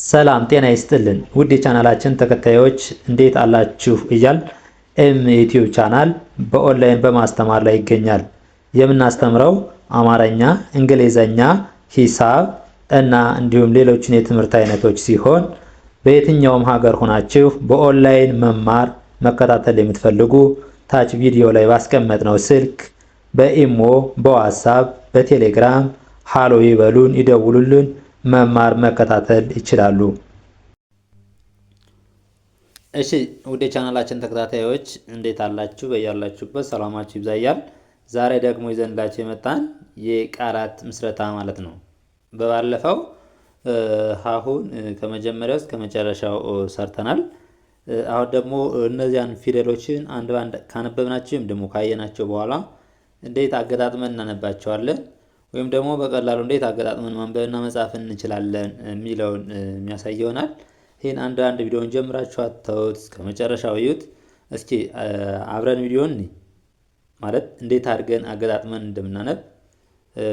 ሰላም ጤና ይስጥልን ውድ የቻናላችን ተከታዮች እንዴት አላችሁ? እያል ኤም ዩቲዩብ ቻናል በኦንላይን በማስተማር ላይ ይገኛል። የምናስተምረው አማርኛ፣ እንግሊዘኛ፣ ሂሳብ እና እንዲሁም ሌሎችን የትምህርት አይነቶች ሲሆን በየትኛውም ሀገር ሆናችሁ በኦንላይን መማር መከታተል የምትፈልጉ ታች ቪዲዮ ላይ ባስቀመጥነው ስልክ በኢሞ፣ በዋትሳፕ፣ በቴሌግራም ሃሎ ይበሉን፣ ይደውሉልን። መማር መከታተል ይችላሉ። እሺ ውድ የቻናላችን ተከታታዮች እንዴት አላችሁ? በያላችሁበት ሰላማችሁ ይብዛያል። ዛሬ ደግሞ ይዘንላችሁ የመጣን የቃላት ምስረታ ማለት ነው። በባለፈው ሀሁን ከመጀመሪያው እስከ መጨረሻው ሰርተናል። አሁን ደግሞ እነዚያን ፊደሎችን አንድ ባንድ ካነበብናቸው ወይም ደግሞ ካየናቸው በኋላ እንዴት አገጣጥመን እናነባቸዋለን ወይም ደግሞ በቀላሉ እንዴት አገጣጥመን ማንበብና መጻፍ እንችላለን የሚለውን የሚያሳይ ይሆናል። ይህን አንድ አንድ ቪዲዮን ጀምራችሁ አትተውት፣ እስከ መጨረሻው እዩት። እስኪ አብረን ቪዲዮን ማለት እንዴት አድርገን አገጣጥመን እንደምናነብ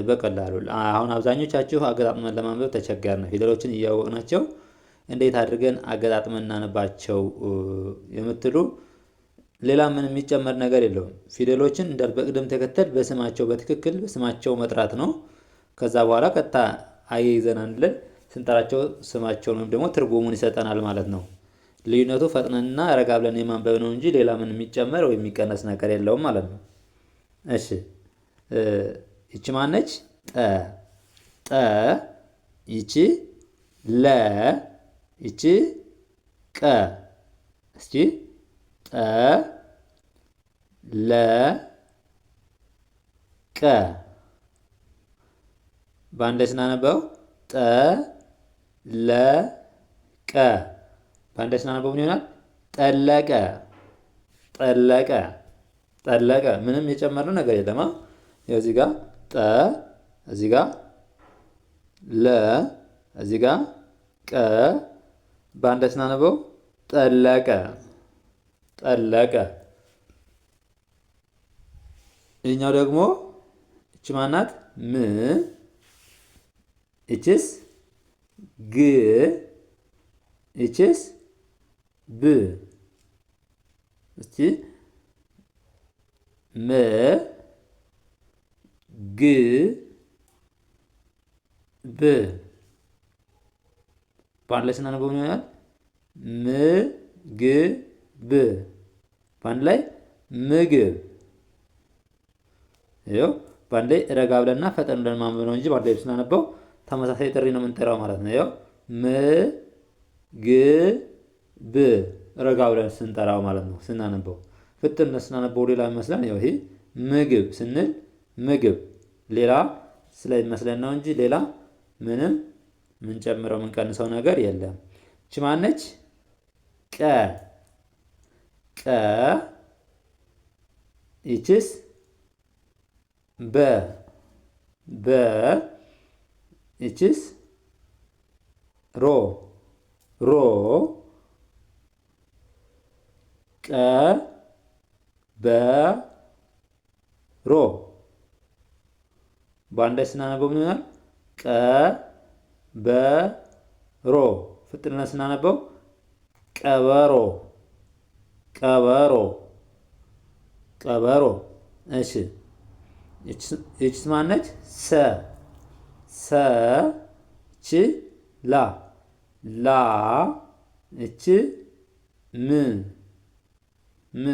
በቀላሉ አሁን አብዛኞቻችሁ አገጣጥመን ለማንበብ ተቸገርን። ፊደሎችን እያወቅናቸው እንዴት አድርገን አገጣጥመን እናነባቸው የምትሉ ሌላ ምን የሚጨመር ነገር የለውም። ፊደሎችን እንዳል በቅደም ተከተል በስማቸው በትክክል በስማቸው መጥራት ነው። ከዛ በኋላ ቀጥታ አያይዘን አንድ ላይ ስንጠራቸው ስማቸውን ወይም ደግሞ ትርጉሙን ይሰጠናል ማለት ነው። ልዩነቱ ፈጥነንና ረጋ ብለን የማንበብ ነው እንጂ ሌላ ምን የሚጨመር ወይም የሚቀነስ ነገር የለውም ማለት ነው። እሺ ይቺ ማነች? ጠ ጠ። ይቺ ለ። ይቺ ቀ። እስኪ ጠ ለ ቀ በአንድ ላይ ስናነበው ጠ ለ ቀ በአንድ ላይ ስናነበው ምን ይሆናል? ጠለቀ ጠለቀ ጠለቀ። ምንም የጨመርነው ነገር የለም። እዚህ ጋ ጠ፣ እዚህ ጋ ለ፣ እዚህ ጋ ቀ። በአንድ ላይ ስናነበው ጠለቀ ጠለቀ። ይህኛው ደግሞ እች ማናት? ም። እችስ ግ። እችስ ብ። እስቲ ም ግ ብ። በአንድ ላይ ስናነበው ምን ይሆናል? ም ግ ብ። በአንድ ላይ ምግብ። ይኸው በአንድ ላይ ረጋ ብለንና ፈጠን ብለን ማንበብ ነው እንጂ በአንድ ላይ ስናነበው ተመሳሳይ ጥሪ ነው የምንጠራው ማለት ነው። ይኸው ም ግ ብ ረጋ ብለን ስንጠራው ማለት ነው ስናነበው። ፍጥነት ስናነበው ሌላ ይመስላል። ይኸው ይሄ ምግብ ስንል ምግብ ሌላ ስለሚመስለን ነው እንጂ ሌላ ምንም ምንጨምረው ምንቀንሰው ነገር የለም። እቺ ማነች? ቀ ቀ። ይችስ በ በ። ይችስ ሮ ሮ። ቀ በ ሮ በአንድ ላይ ስናነበው ምን ይሆናል? ቀ በ ሮ። ፍጥነት ስናነበው ቀበሮ ቀበሮ ቀበሮ። እሺ ይችስ ማነች? ሰ ሰ ች ላ ላ እች ም ም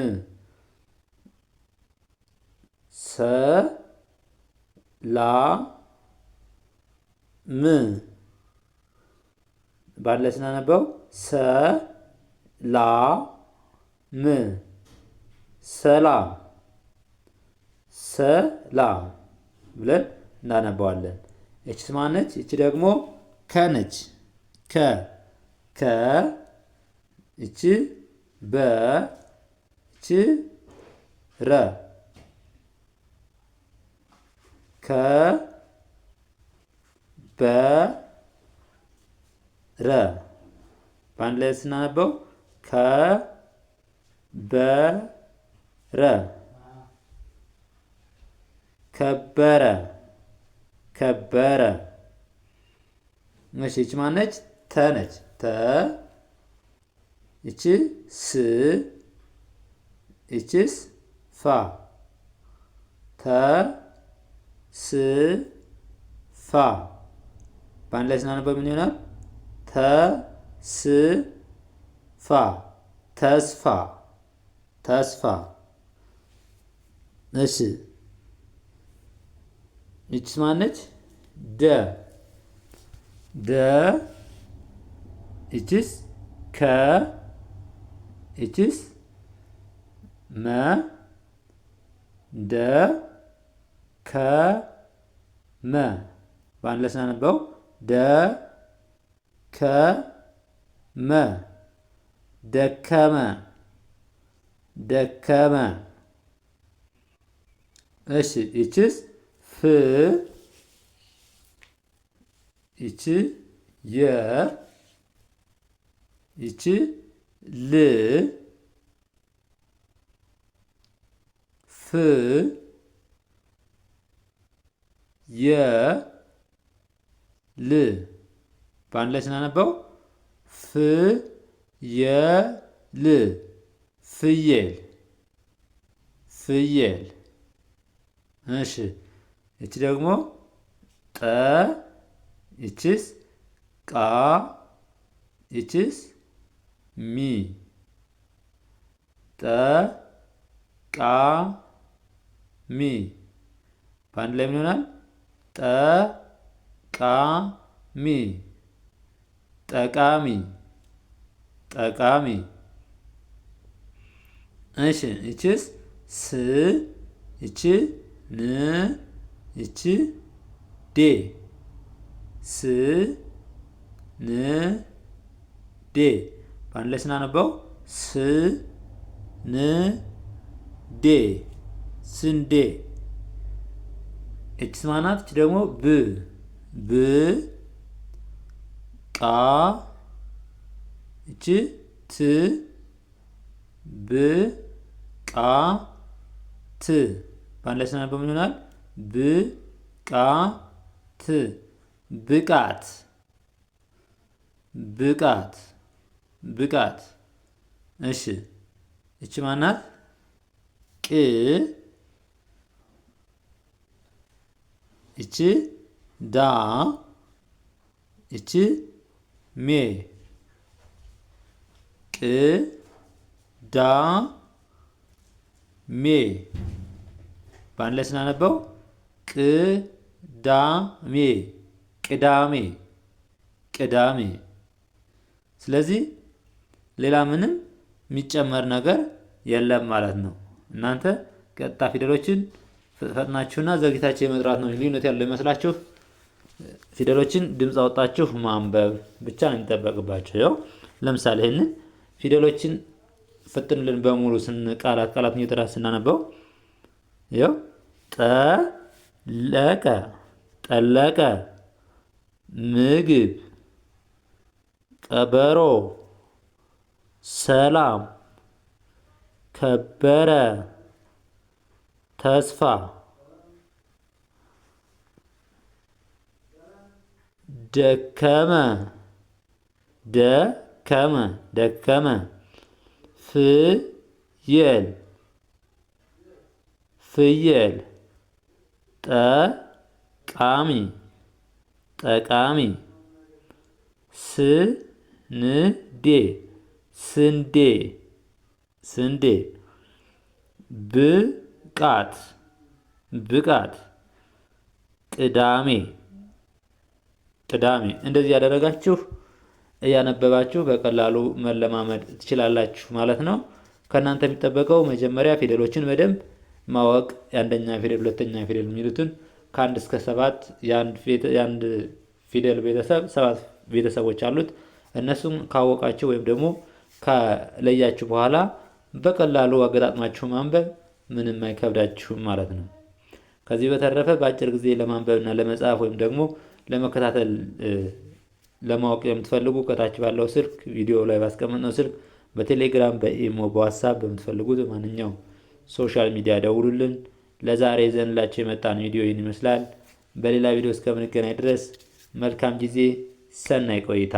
ሰ ላ ም በአንድ ላይ ስናነበው ሰ ላ ም ሰላም ሰላም ብለን እናነባዋለን። እችስ ማነች? እች ደግሞ ከ ነች። ከ ከ እች በ እች ረ ከ በ ረ በአንድ ላይ ስናነበው ከ በ ረ ከበረ ከበረ። እሺ ይች ማነች? ተ ነች። ተ ይቺ ስ ይቺስ ፋ ተ ስ ፋ በአንድ ላይ ስናነበው ምን ይሆናል? ተ ስ ፋ ተስፋ ተስፋ። እሺ ይችስ ማነች? ደ ደ ይችስ ከ ይችስ መ ደ ከ መ በአንድ ላይ ስናነበው ደ ከ መ ደከመ ደከመ። እሺ ይችስ ፍ ይቺ የ ይቺ ል ፍ የ ል በአንድ ላይ ስናነበው ፍ የ ል ፍየል ፍየል። እሺ እቺ ደግሞ ጠ ይቺስ ቃ ይቺስ ሚ ጠ ቃ ሚ በአንድ ላይ ምን ይሆናል? ጠ ቃ ሚ ጠቃሚ ጠቃሚ። እሺ ይቺስ ስ ይቺ ን ይቺ ዴ ስ ን ዴ በአንድ ላይ ስናነበው ስ ን ዴ ስንዴ። እችስ ማናት? እች ደግሞ ብ ብ ቃ እች ት ብ ቃ ት በአንድ ላይ ስናነበው ምን ይሆናል? ብ ቃ ት ብቃት ብቃት ብቃት። እሺ እቺ ማናት? ቅ እቺ ዳ እቺ ሜ ቅ ዳ ሜ በአንድ ላይ ስናነበው ቅዳሜ ቅዳሜ ቅዳሜ። ስለዚህ ሌላ ምንም የሚጨመር ነገር የለም ማለት ነው። እናንተ ቀጥታ ፊደሎችን ፈጥናችሁና ዘግይታችሁ የመጥራት ነው ልዩነት ያለው ይመስላችሁ። ፊደሎችን ድምፅ አወጣችሁ ማንበብ ብቻ ነው የሚጠበቅባቸው። ያው ለምሳሌ ይህንን ፊደሎችን ፍጥንልን በሙሉ ቃላት ቃላት እየጠራ ስናነበው ያው ጠለቀ ጠለቀ፣ ምግብ፣ ቀበሮ፣ ሰላም፣ ከበረ፣ ተስፋ፣ ደከመ ደከመ ደከመ፣ ፍየል ፍየል፣ ጠቃሚ ጠቃሚ፣ ስንዴ ስንዴ ስንዴ፣ ብቃት ብቃት፣ ቅዳሜ ቅዳሜ። እንደዚህ ያደረጋችሁ እያነበባችሁ በቀላሉ መለማመድ ትችላላችሁ ማለት ነው። ከእናንተ የሚጠበቀው መጀመሪያ ፊደሎችን በደንብ ማወቅ የአንደኛ ፊደል፣ ሁለተኛ ፊደል የሚሉትን ከአንድ እስከ ሰባት የአንድ ፊደል ቤተሰብ ሰባት ቤተሰቦች አሉት። እነሱን ካወቃችሁ ወይም ደግሞ ከለያችሁ በኋላ በቀላሉ አገጣጥማችሁ ማንበብ ምንም አይከብዳችሁም ማለት ነው። ከዚህ በተረፈ በአጭር ጊዜ ለማንበብና ለመጻፍ ወይም ደግሞ ለመከታተል ለማወቅ የምትፈልጉ ከታች ባለው ስልክ ቪዲዮ ላይ ባስቀመጥነው ስልክ በቴሌግራም፣ በኢሞ፣ በዋትሳፕ በምትፈልጉት ማንኛውም social media ደውሉልን። ለዛሬ ይዘንላችሁ የመጣን ቪዲዮ ይህን ይመስላል። በሌላ ቪዲዮ እስከምንገናኝ ድረስ መልካም ጊዜ፣ ሰናይ ቆይታ።